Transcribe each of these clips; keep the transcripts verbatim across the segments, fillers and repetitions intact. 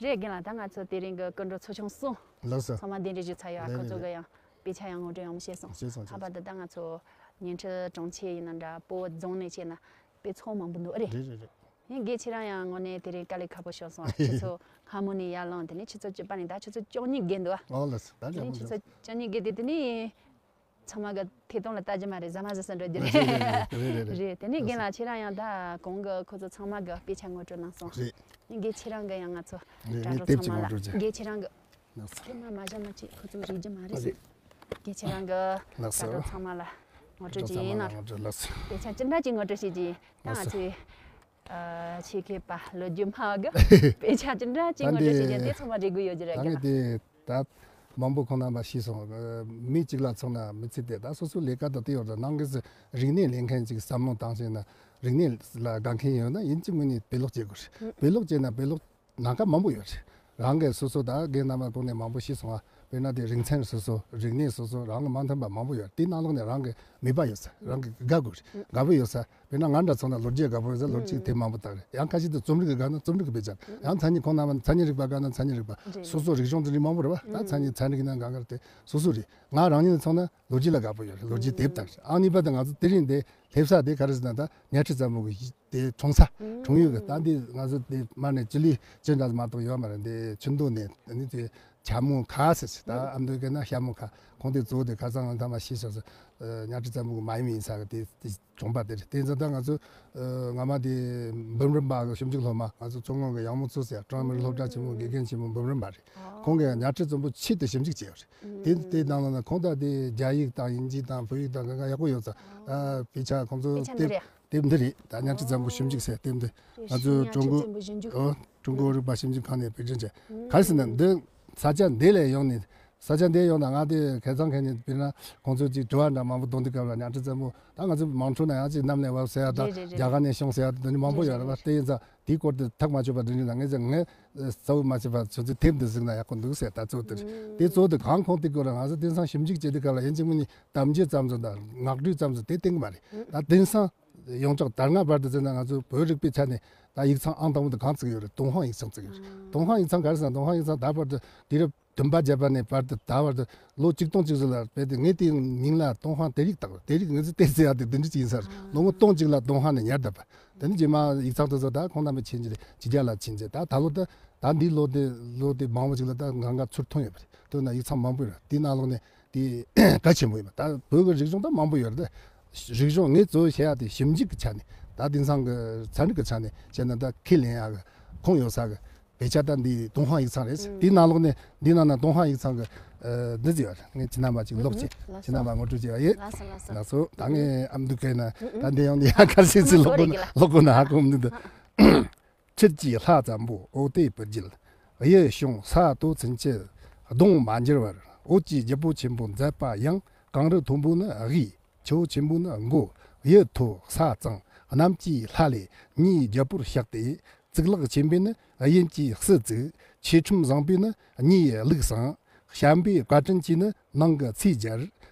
རེད། རྒན་ལགས། ད་ང་ཚོ་དེ་རིང་གི་སྐུ་མགྲོན་ཚོ་ཆུང་གསུམ་ལགས་སོ། ཚང་མ་གདན་འདྲེན་ཞུས་ཚར་ཡོད། ཨ། རེད་ཁོ་ཚོ་རེད་གི་ཡང་དཔེ་ཆ་ཡང་ངོ་སྤྲོད་ཡང་མོ་བྱས་སོང་། བྱས་སོང་། ལྷག་པར་དུ་ད་ང་ཚོ་ཉིང་ཁྲི་གྲོང་ཁྱེར་ཡིན་ན་འདྲ། སྤོ་བོ་རྫོང་ནས་བྱས་ན་དཔེ་ཚོགས་མང་པོ་འདུག་རེད། རེད་རེད་རེད། ཡིན། རྒན་ཁྱེད་རང་ཡང་དངོས་གནས་དེ་རིང་དཀའ་ལས་ཁག་པོ་ཤོར་སོང་། ཨ། ཁྱེད་ཚོ་སྔ་མོ་ནས་ཡར་ལངས། དེ་ནས་ཆུ་ཚོད་བཅུ་པ་ནས་ད་ཆུ་ཚོད་བཅུ་གཉིས་བརྒལ་འདུག་ཨ། ཨོ་ལགས་སོ། ད་དེ་ནས་ཆུ་ཚོད་བཅུ་གཉིས་བརྒལ་ཏེ། དེ་ནས་ཚང་མ་གི་ཐད་གཏོང་ལ་ལྟ་རྒྱུ་མ་རེད། ཟ་མ་ཟ་ས་འགྲོ་རྒྱུ་རེད། རེད་རེད་རེད། རེད། དེ་ནས་རྒན་ལགས་ཁྱེད་རང་ཡང་ད་གོང་གི་ཁོ་ཚོ་ཚང་མ་གི་དཔེ་ཆ་ངོ་སྤྲོད་གནང་སོང་། རེད། རྒན་ཁྱེད་རང་གི་ཡང་ང་ཚོ་རེད། དྲ་གྲོགས་ཚང་མ་ལ། རྒན་ཁྱེད་རང་གི་ལགས་སོ། སྐད་མ་མ་བཞག་ན་ཅིག་ཁོ་ཚོ་རིག་རྒྱུ་མ་རེད། རེད། རྒན་ཁྱེད་རང་གི་ལགས་སོ། དྲ་གྲོགས་ཚང་མ་ལ་ངོ་སྤྲོད་ཅིག་ཡིན་ན། ལགས་སོ། དཔེ་ཆ་ཅི་འདྲ་ཅིག་ངོ་སྤྲོད་བྱེད་ཀྱི་ཡིན། ད་ང་ཚོའི་ཨ་ཆེད་མཁས་པ་ལོ་རྒྱུས་སྨྲ་བ་གི་དཔེ་ཆ་ཅི་འདྲ་ཅིག་ངོ་སྤྲོད་བྱེད་ཀྱི་ཡིན། དེ་ཚང་མ་རེ་སྒུག་ཡོད་ཀྱི་རེད། ད་རྒན་ལགས། དེ་ད་མང་པོ་ཁོང་རྣམ་པ་ཤེས་སོང་། མི་གཅིག་ལ་མཚོན་ན་མི་ཚེ་དེ་ད་སོ་སོའི་ལས་ཀ་དང་དེ་ཡོད་རེད། ནང་གི་རིག་གནས་ལས་མཁན་ཅིག་བསམ་བློ་བཏང་བྱས་ན། རིག་གནས་ལ་དགའ་མཁན་ཡོད་ན་ཡིན་གཅིག་མིན་གཉིས་དཔེ་ཀློག་བྱེད་དགོས་རེད། དཔེ་ཀློག་བྱས་ན་དཔེ་ཀློག་ནང་ཁ་མང་པོ་ཡོད་རེད། རང་གི་སོ་སོ་ད་རྒན་རྣམ་པ་གོང་ནས་མང་པོ་ཤེས་སོང་ང་། དཔེར་ན་དེ་རིག་ཚན་སོ་སོ། རིག་གནས་སོ་སོ། རང་གི་མ་མཐུན་པ་མང་པོ་ཡོད། དེའི་ནང་ལོགས་ནས་རང་གི་མོས་པ་ཡོད་ས། རང་གི་དགའ་དགོས་རེད། དགའ་པོ་ཡོད་ས། དཔེར་ན་ང་འདྲ་ཚོ་ན་ལོ་རྒྱུས་དགའ་པོ་ཡོད་ས། ལོ་རྒྱུས་དེབ་མང་པོ་ལྟ་གི་རེད། ཡང་ཁ་ཤས་དེ་རྩོམ་རིག་གི་དགའ་ན་རྩོམ་རིག་གི་དཔེ་ཆ། ཡང་མཚན་ཉིད་ཁོང་རྣམ་པ་མཚན་ཉིད་རིག་པ་དགའ་ན་མཚན་ཉིད་རིག་པ། རེད། སོ་སོ་རིག་གཞུང་དེ་འདྲ་མང་པོ་རེད་པ། ད་མཚན་ཉིད་ཚན་རིག་ཡིན་ན་གང་ག་རེད། དེ་སོ་སོ་རེད། ང་རང་ཉིད་ཚོ་ན་ལོ་རྒྱུས་ལ་དགའ་པོ་ཡོད་རེད། ལོ་རྒྱུས་དེབ་ལྟ་གི་རེད། ཨ་གཉིས་པ་དེ་ང་ཚོ་དེ་རིང་འདི་སླེབས་ས་དེ་ག་རེ་ཟེར་ན། ད་གཉའ་ཁྲི་བཙན་པོ་གི་དེ་འཁྲུངས་ས། འཁྲུངས་ཡུལ་གི། ད་འདི་ང་ཚོ་དེ་མ་ནས་ཅི་ལི་ཅི་འདྲ་མ་གཏོགས་ཡོད་མ་རེད། འདི་ཆུ་མདོ་ནས་ནི་དེ་ཆ་མོ་ཁ་ཟེར་ཞིག་ད་ཨ་མདོ་གི་ན་ཤ་མོ་ཁ། ཁོང་དེ་གཙོ་བོ་དེ་ཁ་སང་ང་ཐ་མ་ཤེས་ཤག་ཟེར། གཉའ་ཁྲི་བཙན་པོ་གི་མ་ཡུམ་ཡིན་ས་གི་དེ་དེ་གྲོང་པ་དེ་རེད། དེ་ཚོ་ད་ང་ཚོ་སྔ་མ་དེ་འབུམ་རམས་པ་གི་ཞིབ་འཇུག་སློབ་མ། ང་ཚོ་མཚོ་སྔོན་གི་ཡང་མོ་མཚོ་ཟེར། ཀྲོང་མིར་སློབ་གྲྭ་ཆེན་མོ་དགེ་རྒན་ཆེན་མོ་འབུམ་རམས་པ་རེད། ཁོང་གིས་གཉའ་ཁྲི་བཙན་པོ་ཆེད་དུ་ཞིབ་འཇུག་བྱས་ཡོད་རེད། དེ་དེ་ནང་ལ་ན་ཁོང་ད་དེ་རྒྱ་ཡིག་དང་དབྱིན་ཇི་དང་བོད་ཡིག་དང་གང་ག་ཡག་པོ་ཡོད་ས། ཨ། དཔེ་ཆ་ཁོང་ཚོ་དཔེ་ཆ་འདི་དེབ་རེད། དེབ་འདི་རེད། ད་གཉའ་ཁྲི་བཙན་པོ་ཞིབ་འཇུག་ཟེར་དེབ་འདི། ཨོ། ང་ཚོའི་ཀྲུང་གོ། ཨོ། ཀྲུང་གོ་རིག་པ་ཞིབ་འཇུག་ཁང་ནས་དཔེ་སྐྲུན་བྱས། ག་རེ་ཟེར་ན་འདི་ས་ཆ་འདི་ལས་ཡོང་ནས། ས་ཆ་འདི་ཡོང་ན་ང་དེ་ཁ་སང་ཁ་ཉིན་དཔེར་ན་ཁོང་ཚོས་ཅིག་དྲི་བ་འདྲ་མང་པོ་གཏོང་དུས་སྐབས་ལ། གཉའ་ཁྲི་བཙན་པོ་ད་ང་ཚོ་མང་ཚོགས་ན་ཡང་ཅིག་གནམ་ནས་བབས་ཟེར་ཡ་དང་། རེད་རེད་རེད། རྒྱ་གར་ནས་བྱུང་ཟེར་ཡ་དང་། འདི་ནི་མང་པོ་ཡོད་རེད་པ། རེད་རེད་རེད། དེ་ཡིན་ཙང་དེའི་སྐོར་དེ་ཐག་མ་ཆོད་པ་དེ་འདྲ་ན། ངས་ཀྱང་ངས་གསལ་བོ་མ་བྱས་པ་ཆུ་ཚོད་དེབ་འདི་གཟིགས་ན་ཡག་པོ་འདུག་ཟེར། ད་གཙོ་བོ་དེ་རེད། དེ་གཙོ་བོ་དེ་གང་ཁོང་དེ་སྐོར་ང་ཚོ་དེང་སང་ཞིབ་འཇུག་བྱེད་དུས་སྐབས་ལ་ཡིན་གཅིག་མིན་གཉིས་གཏམ་རྒྱུད་ཙམ་ཚོ་དང་ངག་སྒྲོས་ཙམ་ཚོ་དེ་བསྟན་གི་མ་རེད། ད་དེང་སང་ཡོངས་གྲགས་ད་སྔ་བར་དུ་བྱས་ན་ང་ཚོ་བོད་རིག་པའི་ཆ་ནས་ད་ཡིག་ཚང་ཨང་དང་པོ་དེ་གང་བཙུགས་ཡོད་རེད། ཏུན་ཧོང་ཡིག་ཚང་བཙུགས་ཡོད་རེད། ཏུན་ཧོང་ཡིག་ཚང་ག་རེ་ཟེར་ན། ཏུན་ཧོང་ཡིག་ཚང་ད་བར་དུ་དུས་རབས་བདུན་པ་བརྒྱད་པ་ནས་བར་དུ་ད་བར་དུ་ལོ་ཆིག་སྟོང་གཅིག་བཞི་ལ་རྦད་དེ་ངས་དེའི་མིང་ལ་ཏུན་ཧོང་དེབ་རིགས་བཏགས། དེབ་རིགས་ངེས་ཚིག་དེབ་ཟེར་ཡ་དེ་དེ་འདྲ་ཅིག་ཡིན་ས་རེད། ལོ་ངོ་སྟོང་གཅིག་ལ་ཏུན་ཧོང་ནས་ཉར་བསྡད་པ། དེ་ནས་རྗེས་མ་ཡིག་ཚང་དེ་ཚོ་ད་ཁོང་རྣམ་པས་ཕྱིན་རྗེས་ཕྱི་རྒྱལ་ལ་ཕྱིན་རྗེས། ད་ད་ལོ་དེ་ད་འདིའི་ལོ་དེ་ལོ་དེ་མང་པོ་ཅིག་ལ་ད་གང་ག་ཚུར་ཐོན་ཡོད་པ་རེད། ཐོན་ན་ཡིག་ཚང་མང་པོ་ཡོད་རེད། དེའི་ནང་ལོགས་ནས་དེ་གལ་ཆེན་པོ་ཡིན་པ། ད་བོད་ཀྱི་རིག་གཞུང་ད་མང་པོ་ཡོད་རེད། རིག་གཞུང་ངས་གཙོ་བོ་བཤད་ཡ་དེ་ཞིབ་འཇུག་གི་ཆ་ནས། ད་དེང་སང་གི་ཚན་རིག་གི་ཆ་ནས་བཤད་ན་ད་ཁས་ལེན་ཡ་གི་ཁུངས་ཡོད་ས་གི་དཔེ་ཆ་ད་འདི་ཏུན་ཧོང་ཡིག་ཚང་རེད། ཨང་། དེའི་ནང་ལོགས་ནས་འདི་ནང་ན་ཏུན་ཧོང་ཡིག་ཚང་གི་ཨ་འདི་ཟེར་བ་རེད། ངས་ཁྱེད་རྣམ་པ་ཅིག་ཀློག་ཅིག་ཨང་། ལགས་སོ། ཁྱེད་རྣམ་པ་ངོ་སྤྲོད་བྱེད་པ་ཡིན། ལགས་སོ། ལགས་སོ། ལགས་སོ། ད་ངས་ཨ་མདོ་སྐད་ན་ད་འདི་ཡང་འདི་ཡང་གར་སེ་སེ་ཀློག་དགོས་ན་ཀློག་དགོས་ན་ཧ་གོ་མི་འདུག་ཆུ་སྐྱེས་ལྷ་བཙན་པོ་འོ་དེ་བུ་རྒྱུད། གཡུ་བྱུང་ས་རྡོ་ཚུན་ཆད་གདོང་མ་འགྱུར་བར། འོད་ཀྱི་རྒྱལ་པོ་ཆེན་པོ་མཛད་པ་ཡང་། གངས་རི་མཐོན་པོ་ནི་དབུས། ཆུ་བོ་ཆེན་པོ་ནི་མགོ། གཡུ་མཐོ་ས་གཙང་གནམ་གྱི་ལྷ་ལས། ཉེའི་རྒྱལ་པོར་གཤེགས་ཏེ། གཙུག་ལག་ཆེན་པོས་ནི་དབྱིན་གྱིས་གསོལ་བཙུགས། ཆོས་ཁྲིམས་བཟང་པོས་ནི་གཉེན་ལུགས་བཟང་། བྱམས་པའི་བཀའ་དྲིན་གྱིས་ནི་ནང་གི་ཚེ་གྱར།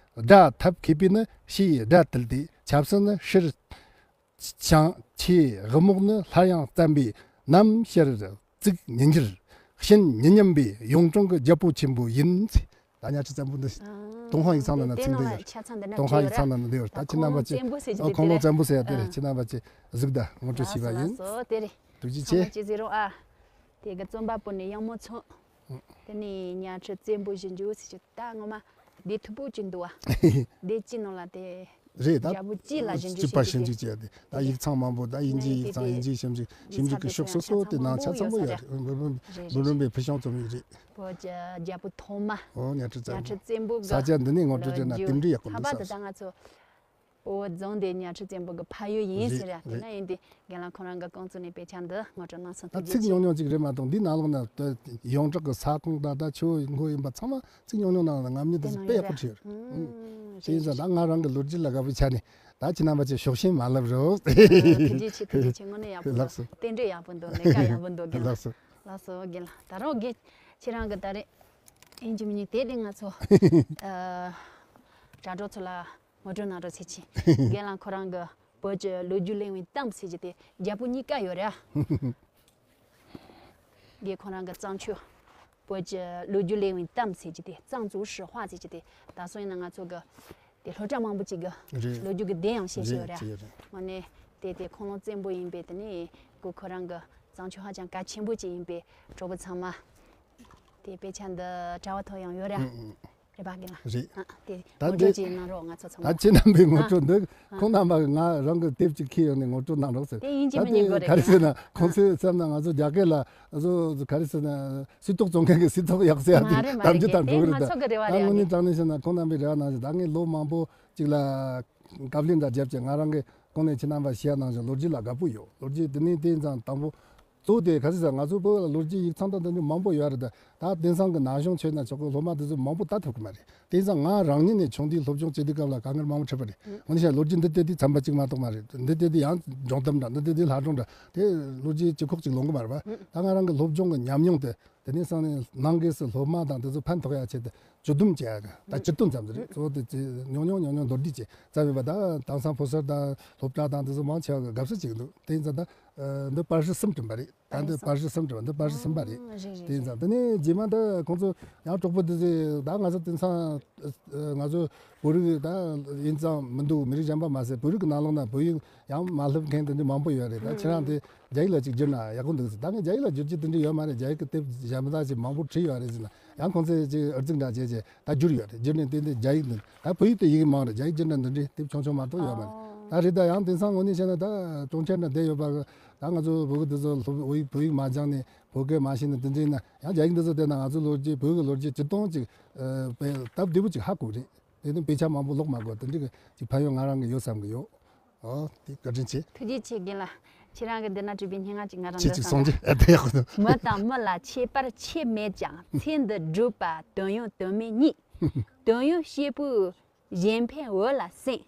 དགྲ་ཐབས་མཁས་པས་ནི་ཕྱིའི་དགྲ་བཏུལ་ཏེ། ཆབ་སྲིད་ནི་ཕྱིར་འཆང་། ཆེ་དབུ་རྨོག་ནི་སླར་ཡང་བཙན་པས། ནམ་ཕྱིར་བཙུགས་མི་འགྱུར། བྱིན་མི་ཉམས་པའི་ཡུངས་ཀྲང་གི་རྒྱལ་པོ་ཆེན་པོ་ཡིན། ད་གཉའ་ཁྲི་བཙན་པོ་འདི་ཨ་ཏུན་ཧོང་ཡིག་ཚང་ནང་ན་ཚིག་འདི་ཡོད། ཏུན་ཧོང་ཡིག་ཚང་ནང་ན་འདི་ཡོད། ད་ཁྱེད་རྣམ་པ་ཅིག་ཁོང་ལོ་བཙན་པོ་ཟེར་གྱི་ཨ་ཁོང་ལོ་བཙན་པོ་ཟེར་ཡ་དེ་རེད། ཨ་ཁྱེད་རྣམ་པ་ཅིག་གཟིགས་ད་ངོ་སྤྲོད་བྱས་པ་ཡིན། ལགས་སོ། དེ་རེད། ཐུགས་རྗེ་ཆེ། ཚང་མ་ཅིག་གཟིགས་རོགས་ཨ། དེ་གི་རྩོམ་པ་པོ་ནི་ཡང་མོ་ཚོ། དེ་ནས་གཉའ་ཁྲི་བཙན་པོ་ཞིབ་འཇུག་ཟེར་གྱི་ད་ངོ་མ་བདེ་ཐུབ་པོ་ཅིག་འདུག་ཨ། བདེ་སྐྱིད་ནང་ལ་དེ་རེད་ད། རྒྱལ་པོ་སྐྱིད་ལ་ཞིབ་འཇུག་བྱེད་པ་ཞིབ་འཇུག་བྱེད་ཡ་དེ་ད་ཡིག་ཚང་མང་པོ་ད་དབྱིན་ཇིའི་ཡིག་ཚང་། དབྱིན་ཇིའི་ཞིབ་འཇུག་ཞིབ་འཇུག་གི་ཤོག་སོ་སོ་དེ་ནང་ཆ་ཚང་པོ་ཡོད་རེད། འབུམ་རམས་པའི་ཕུལ་བྱུང་རྩོམ་ཡིག་རེད། བོད་ཀྱི་རྒྱལ་པོ་ཐོག་མ། ཨོ་གཉའ་ཁྲི་བཙན་པོ། གཉའ་ཁྲི་བཙན་པོ་གི་ས་ཆ་འདི་ནས་ངོ་སྤྲོད་བྱས་ན་དེ་འདྲའི་ཡག་པོ་འདུག་ལྷག་པར་དུ་ད་ང་ཚོ་སྤོ་བོ་རྫོང་དེ་གཉའ་ཁྲི་བཙན་པོ་གི་ཕ་ཡུལ་ཡིན་ཟེར་ཡ། དེ་ན་ཡིན་དེ་རྒན་ལགས་ཁོང་རང་གི་རྐང་བཙུགས་ནས་དཔེ་ཆ་འདི་ངོ་སྤྲོད་གནང་སོང་། ད་ཐུགས་རྗེ་ཆེ། ཚིག་ཉུང་ཉུང་ཅིག་རེད་མ་གཏོགས་འདི་ནང་ལོགས་ན་ད་ཡོངས་གྲགས་ཀྱི་ས་ཁོངས་དང་ད་ཆུ་བོ་མགོ་ཡིན་པ་ཚང་མ་ཚིག་ཉུང་ཉུང་ནང་ལ་རྔམ་སྙིང་དེ་ཚོ་དཔེ་ཡག་པོ་བྲིས་ཡོད་རེད། ཨང་། དེ་ཡིན་ཙང་ད་ང་རང་གི་ལོ་རྒྱུས་ལ་དགའ་པོའི་ཆ་ནས་ད་ཁྱེད་རྣམ་པ་ཚོས་ཕྱོགས་ཞེན་མ་ལབ་རོགས། ཐུགས་རྗེ་ཆེ། ཐུགས་རྗེ་ཆེ། དངོས་གནས་ཡག་པོ་འདུག་ལགས་སོ། རྟེན་འབྲེལ་ཡག་པོ་འདུག་ལས་ཀ་ཡག་པོ་འདུག་རྒན་ལགས། ལགས་སོ། ལགས་སོ་རྒན་ལགས། ད་རུང་རྒན་ཁྱེད་རང་གི་ད་རེས་ཡིན་གཅིག་མིན་གཉིས་དེ་དེ་ང་ཚོ་ཨ་དྲ་གྲོགས་ཚོ་ལ་ངོ་སྤྲོད་གནང་རོགས་ཟེར་གྱི། རྒན་ལགས་ཁོ་རང་གི་བོད་ཀྱི་ལོ་རྒྱུས་གླེང་བའི་གཏམ་ཟེར་གྱི་དེ་རྒྱལ་པོ་གཉིས་ཀ་ཡོད་རེད་ཨ། དགེ་ཁོང་རང་གི་གཙང་ཆུ་བོད་ཀྱི་ལོ་རྒྱུས་གླེང་བའི་གཏམ་ཟེར་གྱི་དེ། 藏族史话 ཟེར་གྱི་དེ། ད་སོང་ཡིན་ན་ང་ཚོ་གི་དེ་སློབ་གྲྭ་མང་པོ་ཅིག་གི་རེད། ལོ་རྒྱུས་ཀྱི་དེ་ཡང་བཤད་ཤེས་ཡོད་རེད། རེད་ཅེས་རེད། དངོས་གནས་དེ་དེ་ཁུངས་ལུང་བཙན་པོ་ཡིན་པས། དེ་ནས་གོ་ཁོ་རང་གི་གཙང་ཆུ་ཧ་ཅང་གལ་ཆེན་པོ་ཅིག་ཡིན་པས། གྲོགས་པོ་ཚང་མ་དེ་དཔེ་ཆ་འདི་དྲ་བ་ཐོག་ཡང་ཡོད་ར། ཨུ་ཨུ། རེད་པ་རྒན་ལགས། རེད། ཨ་དེ་ད་ངོ་འདི་སྤྲོད་ཅིག་གནང་རོགས། ང་ཚོ་ཚང་ད་མ་ཁྱེད་རྣམ་པའི་ངོ་སྤྲོད་འདི། ཨ་ཁོང་རྣམ་པ་ང་རང་གི་དེབ་ཅིག་ཁྱེར་ཡོང་ནས་ངོ་སྤྲོད་གནང་རོགས་ཟེར། དེ་ཡིན་གཅིག་ད་མིན་གཉིས་དེ་དགོས་ག་རེ་རེད། ཟེར་ན་ཁོང་ཚོས་བསམ་ན་ང་ཚོ་རྒྱ་སྐད་ལ་ཨ་ཚོ་ག་རེ་ཟེར་ན། སིལ་ཏོག་བཙོང་མཁན་གྱི་སིལ་ཏོག་ཡག་ཟེར་ཡ་དེ། མ་རེད་མ་དམ་རེད། རྒྱུ་དང་དེ་འགྲོ་གི་རེད། ང་ད་ཚོ་གི་རེ་བ་ད་རེད་དངོས་གནས་ཨ་དྲང་གནས་བཤད་ན་ཁོང་རྣམ་པའི་རེ་བ་གནང་ཞིག་ད་ངས་ལོ་མང་པོ་ཅིག་ལ་བཀའ་ལན་འདྲ་བརྒྱབ་བྱས། ང་རང་གི་གོང་ནས་ཁྱེད་རྣམ་པ་ཞུ་ཡ་གནང་བཞིན་ལོ་རྒྱུས་ལ་དགའ་པོ་ཡོད། ལོ་རྒྱུས་དེ་ནས་དེ་ཙང་དང་པོ་གཙོ་བོ་དེ་ག་ཚོད་ཟེར། ང་ཚོ་བོད་ལ་ལོ་རྒྱུས་ཡིག་ཚང་དང་དེ་འདྲ་མང་པོ་ཡོད་རེད། ད་དེང་སང་གི་ན་གཞོན་ཆོས་ན་ཆོག་གི་སློབ་མ་དེ་ཚོ་མང་པོ་ལྟ་ཐུབ་གི་མ་རེད། དེང་སང་ང་རང་ཉིད་ནས་ཆུང་དུས་སློབ་སྦྱོང་བྱེད་དུས་སྐབས་ལ་དཀའ་ངལ་མང་པོ་འཕྲད་པ་རེད། འོན་ཀྱང་ལོ་རྒྱུས་འདི་ལྟ་དུས་ཚན་པ་གཅིག་མ་གཏོགས་མ་རེད། འདི་ལྟ་དུས་ཡང་སྦྱོང་གཏམ་འདྲ། འདི་ལྟ་དུས་ལྷ་སྒྲུང་འདྲ། དེ་ལོ་རྒྱུས་གཅིག་ཁོག་གཅིག་ལོང་གི་མ་རེད་པ། ད་ང་རང་གི་སློབ་སྦྱོང་གི་ཉམས་མྱོང་དེ། དེ་ནས་སང་ནས་ནང་སྒོས་སུ་སློབ་མ་དང་དེ་ཚོ་ཕན་ཐོགས་ཡ་ཆེད་དུ་བཅུད་སྡོམ་བྱེད་ཡ་གི་ད་བཅུད་དོན་ཙམ་ཟིག་རེད། གཙོ་བོ་དེ་ཚོ་ཉུང་ཉུང་ཉུང་ཉུང་མདོར་བསྡུས་བྱས་ཙམ་ཡིན་པ། ད་དེང་སང་ཕོ་གསར་དང་སློབ་གྲྭ་དང་དེ་ཚོ་མང་ཆེ་བ་གི་དགའ་བསུ་བྱེད་ཀྱི་འདུག་དེ་ཡིན་ཙང་ད་འདི་པར་གཞི་གསུམ་བསྐྲུན་པ་རེད། ད་འདི་པར་གཞི་གསུམ་བསྐྲུན་པ། འདི་པར་གཞི་གསུམ་པ་རེད། ཨང་། རེད་རེད་དེ་ཡིན་ཙང་དེ་ནས་རྗེས་མ་འདི་ཁོང་ཚོ་ཡང་གྲོགས་པོ་དེ་ཚོས་ད་ང་ཚོ་དེང་སང་ང་ཚོ་བོད་རིགས་ད་ཡིན་ཙང་མི་འདུག་མི་རིགས་གཞན་པ་མ་ཟད་བོད་རིགས་ཀྱི་ནང་ལོགས་ན་བོད་ཡིག་ཡང་མ་སློབ་མཁན་དེ་འདྲ་མང་པོ་ཡོད་རེད། ད་ཁྱེད་རང་དེ་རྒྱ་ཡིག་ལ་ཅིག་བསྒྱུར་ན་ཡག་པོ་འདུག་ཟེར། ད་ངས་རྒྱ་ཡིག་ལ་བསྒྱུར་རྒྱུ་དེ་འདྲ་ཡོད་མ་རེད། རྒྱ་ཡིག་གི་དེབ་གཞན་པ་ཅིག་མང་པོ་བྲིས་ཡོད་རེད་ཟེར་ན། ཡང་ཁོང་ཚོས་ཅིག་ཨར་ཙིག་འདྲ་བྱས་བྱས་ད་བསྒྱུར་ཡོད་རེད། བསྒྱུར་ནས་དེ་འདྲ་རྒྱ་ཡིག་འདི་ད་བོད་ཡིག་དེ་ཡི་གེ་མང་རེད། རྒྱ་ཡིག་བསྒྱུར་ན་འདི་འདྲའི་དེབ་ཆུང་ཆུང་མ་གཏོགས་ཡོད་མ་རེད། ད་རེད། ད་ཡང་དེང་སང་དངོས་གནས་བཤད་ན་ད་གྲོང་ཁྱེར་ན་བསྡད་ཡོད་པ། ད་ང་ཚོ་བོད་གི་དེ་ཚོ་སློབ་བོད་ཡིག་བོད་ཡིག་མ་སྦྱངས་ནས་བོད་སྐད་མ་ཤེས་ན་དེ་འདྲ་ཡིན་ན། ཡང་རྒྱ་ཡིག་འདི་ཚོ་བལྟས་ན་ང་ཚོ་ལོ་རྒྱུས་བོད་གི་ལོ་རྒྱུས་སྤྱིར་བཏང་ཅིག་ཨ་དཔེ་སྟབས་བདེ་པོ་ཅིག་ཧ་གོ་རེད། དེ་དོན་དཔེ་ཆ་མང་པོ་ཀློག་མ་དགོས། དེ་འདྲ་གི་ཅིག་ཕན་ཡོན་ང་རང་གི་ཡོད་བསམ་གི་ཡོད། ཨོ་དེ་བཀའ་དྲིན་ཆེ། ཐུགས་རྗེ་ཆེ་རྒན་ལགས། ཁྱེད་རང་གི་འདི་ན་བྲིས་པའི་སྙན་ངག་ཅིག་ང་རང་ཁྱེད་འདོན་ཅིག་བསམ་གསུང་གི། ཨ་དེ་ཡག་པོ་འདུག་མི་དང་མི་ལ་ཁྱད་པར་ཆེ་མེད་ཀྱང་། ཚེ་འདི་བསྒྲུབས་པ་དོན་ཡོད་དོན་མེད་གཉིས། དོན་ཡོད་སྐྱེས་བུ་གཞན་ཕན་འོད་ལ་སེམས།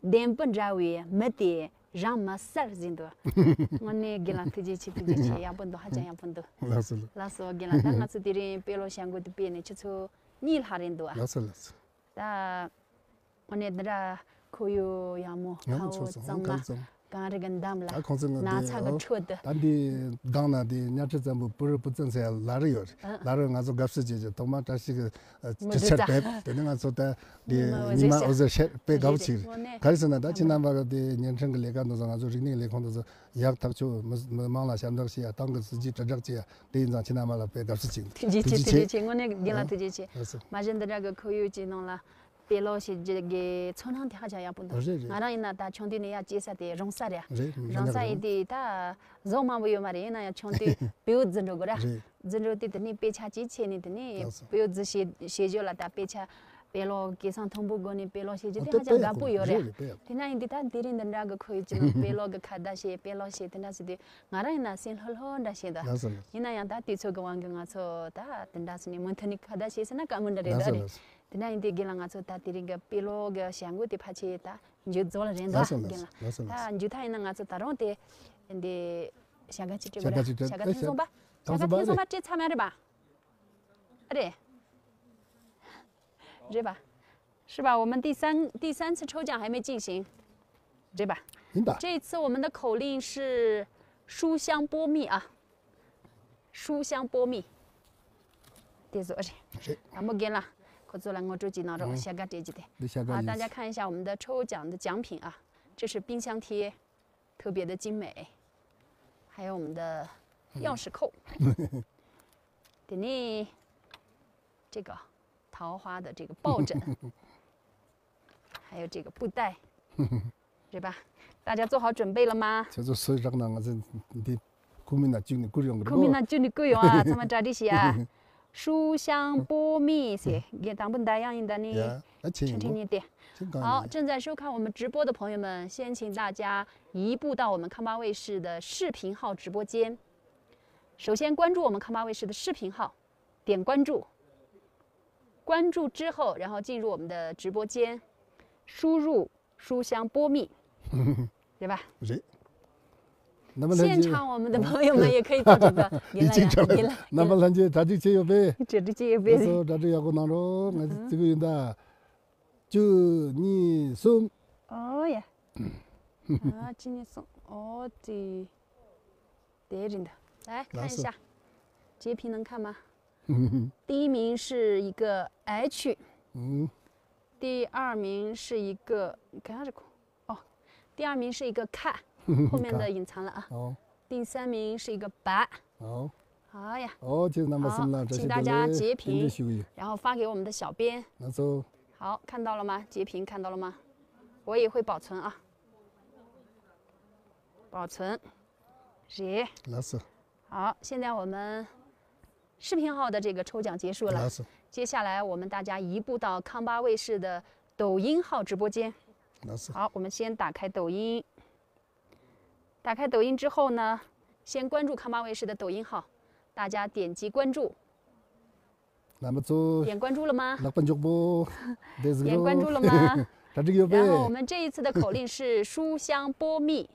ལྡན་པ་འདྲ་བའི་མི་དེ་རང་མི་གསལ་ཟེར་འདུག་དངོས་གནས་རྒན་ལགས་ཐུགས་རྗེ་ཆེ། ཐུགས་རྗེ་ཆེ། ཡག་པོ་འདུག་ཧ་ཅང་ཡག་པོ་འདུག་ལགས་སོ་ལགས། ལགས་སོ་རྒན་ལགས། ད་ང་ཚོ་དེ་རིང་དཔེ་ཀློག་བྱ་འགུལ་དེ་སྤེལ་ནས་ཆུ་ཚོད་གཉིས་ལྷག་རེད་འདུག་ཨ། ལགས་སོ་ལགས་སོ། ད་དངོས་གནས་འདི་འདྲ་ཁོར་ཡུག་ཡག་མོ། ཡག་མོ་ཁ་བོ་ཚང་མ་གངས་རི་གི་འདམ་ལ། ད་ཁོང་ཚོ་ང་ན་ཚ་གི་ཁྲོད་དུ། ད་འདི་སྒང་ན་དེ་གཉའ་ཁྲི་བཙན་པོ་བུ་རུ་བུ་བཙན་ཟེར་ཡ་ལ་རི་ཡོད་རེད། ལ་རི་ང་ཚོ་དགའ་བསུ་བྱེད་ཀྱི་ཐོག་མ་བཀྲ་ཤིས་ཀྱི་ཨ་མུ་ཅི་ཆར་འབེབས། དེ་ནས་ང་ཚོ་ད་འདི་ཉི་མ་འོད་ཟེར་ཤར་དཔེ་དགའ་པོ་ཅིག་རེད། ག་རེ་ཟེར་ན་ད་ཁྱེད་རྣམ་པ་གི་དེ་བརྙན་འཕྲིན་གྱི་ལས་ཀ་འདི་ཚོ། ང་ཚོ་རིག་གནས་ལས་ཁུངས་འདི་ཚོ་ཡག་ཐག་ཆོད། མི་མི་མང་ལ་ཞབས་འདེགས་ཞུ་ཡ། ཏང་གི་སྲིད་ཇུས་དྲིལ་བསྒྲགས་བྱེད་ཡ། དེ་ཡིན་ཙང་ཁྱེད་རྣམ་པ་ལ་དཔེ་དགའ་བསུ་ཅིག་ཐུགས་རྗེ་ཆེ། ཐུགས་རྗེ་ཆེ། དངོས་གནས་རྒན་ལགས་ཐུགས་རྗེ་ཆེ། ལགས་སོ། མ་གཞི་འདི་འདྲ་གི་ཁོར་ཡུག་ཅིག་ནང་ལ་དཔེ་ཀློག་བྱེད་རྒྱུ་གི་ཚོར་སྣང་དེ་ཧ་ཅང་ཡག་པོ་འདུག་རེད་རེད། ང་རང་ཡིན་ན་ད་ཆུང་དུས་ནས་ཡར་སྐྱེས་ས་དེ་རོང་ས་རེད། རེད། རོང་ས་ཡིན་དུས་ད་ཟོག་མང་པོ་ཡོད་མ་རེད། ཡིན་ན་ཡང་ཆུང་དུས་བེའུ་རྫི་འགྲོ་དགོས་ར། རེད། རྫི་འགྲོ་དུས་དེ་ནས་དཔེ་ཆ་ཅིག་ཁྱེར་ནས། དེ་ནས་ལགས་སོ། བེའུ་རྫི་བྱེད་བྱེད་ཞོར་ལ་ད་དཔེ་ཆ་དཔེ་ཀློག་གི་སང་མཐོན་པོ་སྒོ་ནས་དཔེ་ཀློག་བྱེད་རྒྱུ་ཨ་དེ་ཧ་ཅང་དགའ་པོ་ཡོད་རེད། རེད་རེད། དཔེ་ཡག་པོ། དེ་ན་ཡིན་དུས་ད་དེ་རིང་འདི་འདྲ་གི་ཁོར་ཡུག་ཅིག་ནང་དཔེ་ཀློག་གི་ཁ་བརྡ་བྱེད། དཔེ་ཀློག་བྱེད། དེ་འདྲ་ཟེར་དུས་ང་རང་ཡིན་ན་སེམས་ལྷོད་ལྷོད་འདྲ་བྱེད་འདུག་ལགས་སོ་ལགས་སོ། ཡིན་ན་ཡང་ད་དུས་ཚོད་ཀྱི་དབང་གིས་ང་ཚོ་ད་དེ་འདྲ་ཟེར་ནས་མུ་མཐུད་ནས་ཁ་བརྡ་བྱེད་ཟེར་ན་དཀའ་མོ་འདྲ་རེད། ལགས་ད་སོ་རེད། ལགས་སོ། དེ་ན་ཡིན་དུས་རྒན་ལགས། ང་ཚོ་ད་དེ་རིང་གི་དཔེ་ཀློག་གི་བྱ་འགུལ་དེ་ཕལ་ཆེར་ད་མཇུག་རྫོགས་ལ་རན་འདུག་ལགས་སོ་རྒན་ལགས། ལགས་སོ་ལགས་སོ། ད་མཇུག་མཐའ་ཡིན་ན་ང་ཚོ་ད་རུང་དེ་འདི་བྱ་དགའ་ཅིག་སྤྲད་དགོས་ར། བྱ་དགའ་ཅིག་སྤྲད། བྱ་དགའ་ཐོན་སོང་པ། བྱ་དགའ་ཐོན་སོང་པ། སྤྲད་ཚར་མ་རེད་པ། རེད། རེད་པ། 是吧？我们第三第三次抽奖还没进行，对吧？明白。这一次我们的口令是书香波密啊，书香波密。对，坐着。是。啊，莫干了，快坐了，我这几囊肉，嗯。下个这几天。你下个啊，大家看一下我们的抽奖的奖品啊，这是冰箱贴，特别的精美，还有我们的钥匙扣。嗯。对呢，这个 桃花的这个抱枕，还有这个布袋，对吧？大家做好准备了吗？ ཁྱེད་ཚོ་སུ་རག་ན་ང་ཚོ་འདི་ཁུག་མིག་ནང་བཅུག་ནས་བསྐུར་ཡོང་གི་རེད། ཁུག་མིག་ནང་བཅུག་ནས་བསྐུར་ཡོང་ཨ། ཚང་མ་གྲ་སྒྲིག་བྱེད་ཨ། 书香波密 ཟེར། དང་པོ་འདི་ཡང་ཡིན། ད་ནི་ཡ། ད་ཕྱིན་ཡོང་། ཁྲིན་ཁྲིན་གཉིས་ཏེ། ཕྱིན་གང་ཡིན། 好，正在收看我们直播的朋友们，先请大家移步到我们 Khan Ba 卫视的视频号直播间。首先关注我们 Khan Ba 卫视的视频号，点关注。关注之后，然后进入我们的直播间，输入书香波密，对吧？ རེད། རྣམ་པ་ལྷན་རྒྱས། 现场我们的朋友们也可以做这个། 已经成了། རྣམ་པ་ལྷན་རྒྱས་གྲ་སྒྲིག་བྱས་ཡོད་པས། གྲ་སྒྲིག་བྱས་ཡོད་པས། ལགས་སོ། གྲ་སྒྲིག་ཡག་པོ་གནང་རོགས། ང་ཚོ་བརྩི་གི་ཡིན་ད། བཅུ། གཉིས། གསུམ། ཨོ་ཡ། ཨ། 今年送哦，这得人的，来看一下。 ལགས་སོ། 截屏能看吗？第一名是一个 H， 嗯，第二名是一个，你看这个，哦，第二名是一个 cat， 后面的隐藏了啊。哦，第三名是一个 bat。 哦，哎呀，哦，这那么好，是那这是请大家截屏，然后发给我们的小编。那就好，看到了吗？截屏看到了吗？我也会保存啊，保存。是，老师。好，现在我们视频号的这个抽奖结束了，老师。接下来我们大家移步到康巴卫视的抖音号直播间。老师。好，我们先打开抖音。打开抖音之后呢，先关注康巴卫视的抖音号，大家点击关注。那么做点关注了吗？那关注不？点关注了吗？他这个有呗。然后我们这一次的口令是书香波密，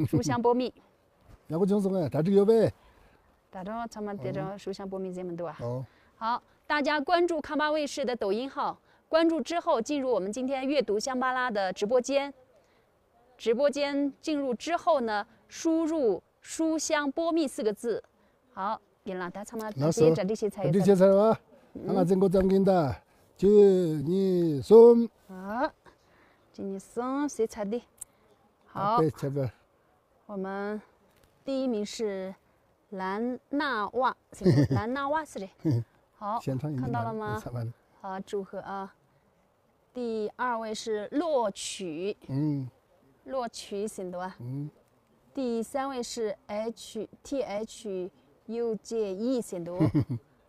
书香波密。要不就送哎，他这个有呗。打中，他们点中书香波密这么多啊。哦。好，大家关注康巴卫视的抖音号，关注之后进入我们今天阅读香巴拉的直播间。直播间进入之后呢，输入书香波密四个字。好，给了，大家参加，老师，这这些菜，这些菜吧。俺们经过张金的，就你送。啊，今天送谁菜的？好，被这个。我们第一名是兰纳瓦，是不是？兰纳瓦是谁？好，现场已经看到了吗？好，祝贺啊！第二位是洛曲，嗯，洛曲是吧？嗯，第三位是 H T H U J E 是吧？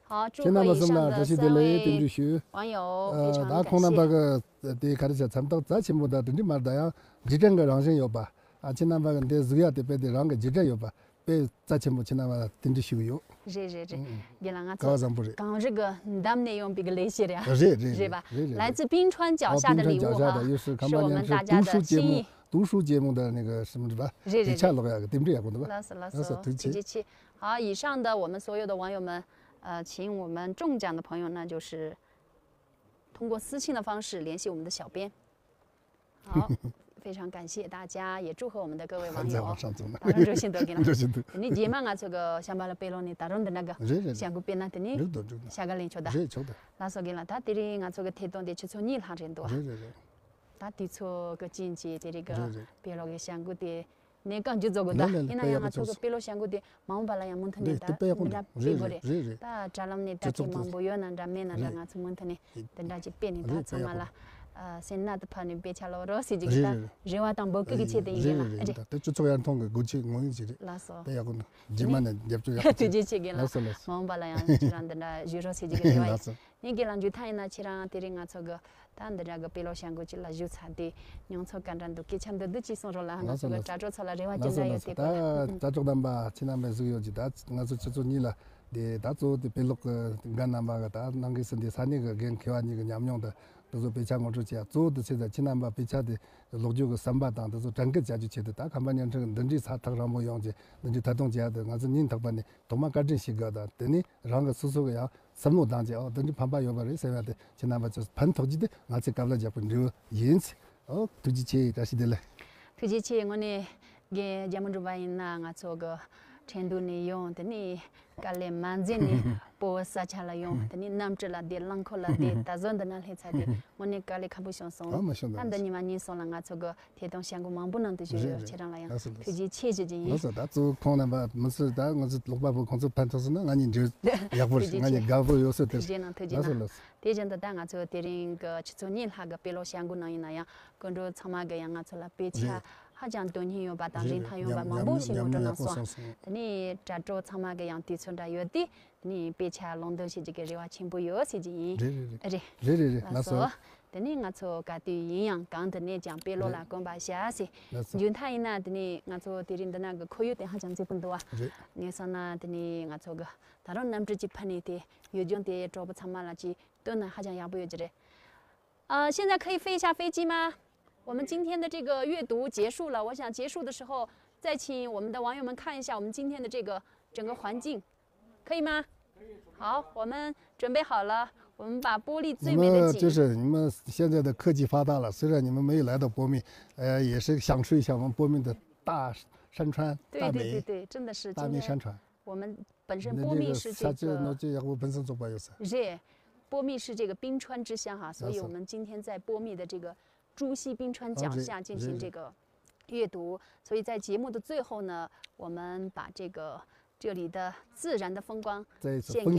好，祝贺以上的三位网友，非常感谢。ད་ཁོང་རྣམ་པ་གི་དེ་ག་རེ་བྱ་མཚམས་ཐོག་རྩ་ཆེན་པོ་དང་དེ་འདྲ་མ་རེད། ད་ཡང་རྗེས་དྲན་གྱི་རང་བཞིན་ཡོད་པ། ཨ་ཁྱེད་རྣམ་པ་གི་འདི་གཟིགས་ཡ་དེ་དཔེ་དེ་རང་གི་རྗེས་དྲན་ཡོད་པ། དཔེ་རྩ་ཆེན་པོ་ཁྱེད་རྣམ་པ་ལ་དེ་འདྲ་ཞུ་གི་ཡོད། རེད་རེད་རེད། རྒན་ལགས་ང་ཚོ་གང་རིག་གི་འདམ་ནས་ཡོང་པའི་གི་ལས་བྱེད་རེད། རེད་རེད་རེད་པ། 来自冰川脚下的礼物哈，是我们大家的心意。读书节目的那个什么是吧？རེད་རེད། དེ་ཆ་ལོག་ཡ་གི་དེ་འདྲ་ཡག་པོ་འདུག་པ། ལགས་སོ་ལགས་སོ། ཐུགས་རྗེ་ཆེ། 好，以上的我们所有的网友们，呃，请我们中奖的朋友呢，就是通过私信的方式联系我们的小编。 好，非常感谢大家，也祝贺我们的各位网友。ད་རུང་འགྲོ་བཞིན་འདུག་གི་ན། འགྲོ་བཞིན་འདུག་ནི་རྗེས་མ་ང་ཚོ་གི་ཤམ་བྷ་ལ་དཔེ་ཀློག་ནི་ད་རུང་འདི་ན་གི། རེད་རེད། བྱ་འགུལ་སྤེལ་ན་དེ་ནི། འགྲིག་འདུག་འགྲིག་འདུག་ཤ་ག་ལེན་ཆོག་ད། རེད་ཆོག་ད། ལགས་སོ་རྒན་ལགས། ད་དེ་རིང་ང་ཚོ་གི་ཐད་གཏོང་དེ་ཆུ་ཚོད་གཉིས་ལྷག་རེད་འདུག་རེད་རེད་རེད། ད་དུས་ཚོད་གི་རྐྱེན་གྱིས་དེ་རིང་གི་རེད་རེད། དཔེ་ཀློག་གི་བྱ་འགུལ་དེ། གནས་སྐབས་མཇུག་རྫོགས་དགོས་ད། ལགས་ལགས། ཡིན་ན་ཡང་ང་ཚོ་གི་དཔེ་ཀློག་བྱ་འགུལ་དེ་མ་འོངས་པ་ལ་ཡང་མུ་མཐུད་ནས་ད་འདི་འདྲ་སྤེལ་དགོས་རེད། རེད་རེད། ད་དྲ་ལམ་ནས་དྲ་ཐེངས་མང་པོ་ཡོད་ན་འདྲ་མེད་ན་འདྲ། ང་ཚོ་མུ་མཐུད་ནས་དེ་འདྲ་ཅིག་སྤེལ་ནས་ད་ཚང་མ་ལ་སེམས་རྣལ་དུ་ཕབ་ནས་དཔེ་ཆ་ཀློག་རོགས་ཟེར་གྱི་གི་ད་རེ་བ་དང་འབོད་སྐུལ་གྱི་ཆེད་དུ་ཡིན་གྱི་ལ། རེད་རེད། ད་སྤྱི་ཚོགས་ཡར་ཐོན་གྱི་སྒོ་ཆེ་ངོས་ཡིན་གྱི་རེད། ལགས་སོ། དཔེ་ཡག་པོ་འདུག་རྗེས་མ་ནས་རྒྱབ་སྐྱོར་ཡག་པོ། ཐུགས་རྗེ་ཆེ་རྒན་ལགས། ལགས་སོ་ལགས་སོ། མ་འོངས་པ་ལ་ཡང་ཁྱེད་རང་འདི་འདྲ་བཞུགས་རོགས་ཟེར་གྱི་གི་རེ་བ་ཡིན། ལགས་སོ། ངས་རྒན་ལགས་མཇུག་མཐའ་ཡིན་ན་ཁྱེད་རང་དེ་རིང་ང་ཚོ་གི་ད་འདི་འདྲ་གི་དཔེ་ཀློག་བྱ་འགུལ་ཅིག་ལ་བཞུགས་ཚར་དུས་མྱོང་ཚོར་ག་འདྲ་འདུག་སྐད་ཆ་འདི་འདི་ཅིག་གསུང་རོགས་ལ། ང་ཚོ་གི་དྲ་གྲོགས་ཚོ་ལ་རེ་བ་ཅི་འདྲ་ཡོད་དེ་སྐོར་ལ། ད་དྲ་གྲོགས་རྣམ་པ་ཁྱེད་རྣམ་པས་གཟིགས་ཡོད་ཀྱི། ད་ང་ཚོ་ཆུ་ཚོད་གཉིས་ལ་དེ་ད་གཙོ་བོ་དེ་དཔེ་ཀློག་གི་འགན་རྣམ་པ་གི་ད་ནང་གི་སྲིད་འདི་ས་གནས་གི་འགན་འཁྱེར་བ་གཉིས་ཀྱི་ཉམས་མྱོང་དང་དེ་ཚོ་དཔེ་ཆ་ངོ་སྤྲོད་བྱེད་ཡ། གཙོ་བོ་དེ་ཚེ་ད་ཁྱེད་རྣམ་པ་དཔེ་ཆ་དེ་ཀློག་རྒྱུ་གི་བསམ་པ་དང་དེ་ཚོ་དྲན་སྐུལ་བྱ་རྒྱུ་ཆེད་དུ། ད་ཁམས་པ་བརྙན་འཕྲིན་འདི་འདྲའི་ས་ཐག་རིང་པོ་ཡོང་ཀྱི་འདི་འདྲའི་ཐད་གཏོང་བྱེད་ཡ་དེ་ང་ཚོ་སྙིང་ཐག་པ་ནས་ཐོག་མ་བཀའ་དྲིན་ཞུ་དགོས། ད་དེ་ནས་རང་གི་སོ་སོ་གི་ཡང་བསམ་བློ་བཏང་རྗེས་ཨོ་འདི་འདྲའི་ཕན་པ་ཡོད་པ་རེད་ཟེར་བ་དེ་ཁྱེད་རྣམ་པ་ཚོས་ཕན་ཐོགས་རྒྱུ་དེ་ང་ཚོའི་སྐབས་ལ་རྒྱག་པའི་འབྲས་བུ་ཡིན། ཨོ་ཐུགས་རྗེ་ཆེ། བཀྲ་ཤིས་བདེ་ལེགས། ཐུགས་རྗེ་ཆེ། དངོས་གནས་རྒན་རྒྱལ་མོ་འབྲུག་པ་ཡིན་ན་ང་ཚོ་གི་ཁྲེང་ཏུའུ་ནས་ཡོང་། དེ་ནས་དཀའ་ལས་མ་འཛེམས་ནས་སྤོ་བོ་ས་ཆ་ལ་ཡོང་། དེ་ནས་གནམ་གྲུ་ལ་བསྡད། རླངས་འཁོར་ལ་བསྡད། ད་གཟོད་འདི་ན་སླེབས་ཚར་དུས་དངོས་གནས་དཀའ་ལས་ཁག་པོ་བྱུང་སོང་། ཨ་མ་བྱུང་། ད་འདི་ཉི་མ་གཉིས་གསུམ་ལ་ང་ཚོ་གི་ཐད་གཏོང་བྱ་འགུལ་མང་པོ་ནང་དུ་ཞུགས་ཡོད། རེད་རེད། ཁྱེད་རང་ལ་ཡང་ལགས་སོ་ལགས་སོ། ཐུགས་རྗེ་ཆེ་ཞུ་རྒྱུ་ཡིན། ལགས་སོ། ད་གཙོ་བོ་ཁོང་རྣམ་པ་མི་སེར་ད་ང་ཚོ་ཀློག་པ་པོ་ཁོང་ཚོ་ཕན་ཐོགས་སོང་ན་ང་གཉིས་འབྲེལ་ཡག་པོ་རེད། ང་གཉིས་དགའ་པོ་ཡོད་སོ་དེ། ཐུགས་རྗེ་གནང་། ཐུགས་རྗེ་གནང་། ལགས་སོ་ལགས་སོ། དེ་བཞིན་དུ་ད་ང་ཚོ་དེ་རིང་གི་ཆུ་ཚོད་གཉིས་ལྷག་གི་དཔེ་ཀློག་བྱ་འགུལ་ནང་ཡིན་ན་ཡང་སྐུ་མགྲོན་ཚང་མ་གི་ཡང་ང་ཚོ་ལ་དཔེ་ཆ་རེད། ཧ་ཅང་དོན་སྙིང་ཡོད་པ་དང་རེད་རིན་ཐང་ཡོད་པ་མང་པོ་ཞིག་ངོ་སྤྲོད་གནང་སོང་། དེ་ནས་དྲ་གྲོགས་ཚང་མ་གི་ཡང་དུས་ཚོད་འདྲ་ཡོད་དུས། དེ་ནས་དཔེ་ཆ་ལུང་འདྲེན་བྱེད་རྒྱུ་གི་རེ་བ་ཆེན་པོ་ཡོད་ཟེར་གྱི་ཡིན། རེད་རེད་རེད། རེད་རེད་རེད། ལགས་སོ། ལགས་སོ། དེ་ནས་ང་ཚོ་ག་དུས་ཡིན་ཡང་གང་དུ་གནས་ཀྱང་དཔེ་ཀློག་ལ་རེད། གོམ་པ་བཞག་ཟེར། ལགས་སོ། མཇུག་མཐའ་ཡིན་ན་དེ་ནས་ང་ཚོ་དེ་རིང་འདི་ན་གི་ཁོར་ཡུག་དེ་ཧ་ཅང་མཛེས་པོ་འདུག་བ། རེད། ངས་བསམ་ན་དེ་ནས་ང་ཚོ་གི་ད་རུང་གནམ་གྲུ་གཅིག་ཕུད་ནས་དེ་ཡུལ་ལྗོངས་དེ་གྲོགས་པོ་ཚང་མ་ལ་ཅིག་སྟོན་ན་ཧ་ཅང་ཡག་པོ་ཡོད་ཀྱི་རེད། 呃，现在可以飞一下飞机吗？我们今天的这个阅读结束了，我想结束的时候再请我们的网友们看一下我们今天的这个整个环境，可以吗？好，我们准备好了，我们把玻璃最美的景。你们就是你们现在的科技发达了，虽然你们没有来到波密，呃，也是享受一下我们波密的大山川、对对对对，真的是大美山川。我们本身波密是这个，རེད，波密是这个冰川之乡哈，所以我们今天在波密的这个朱熹冰川脚下进行这个阅读，所以在节目的最后呢，我们把这个这里的自然的风光献给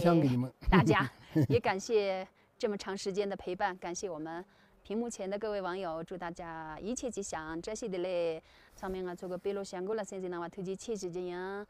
大家，也感谢这么长时间的陪伴，感谢我们屏幕前的各位网友，祝大家一切吉祥，བཀྲ་ཤིས་བདེ་ལེགས། ཚང་མས་ང་ཚོ་གི་དཔེ་ཀློག་བྱ་འགུལ་ལ་གསན་གཟིགས་གནང་བ་ཐུགས་རྗེ་ཆེ་ཞུ་རྒྱུ་ཡིན།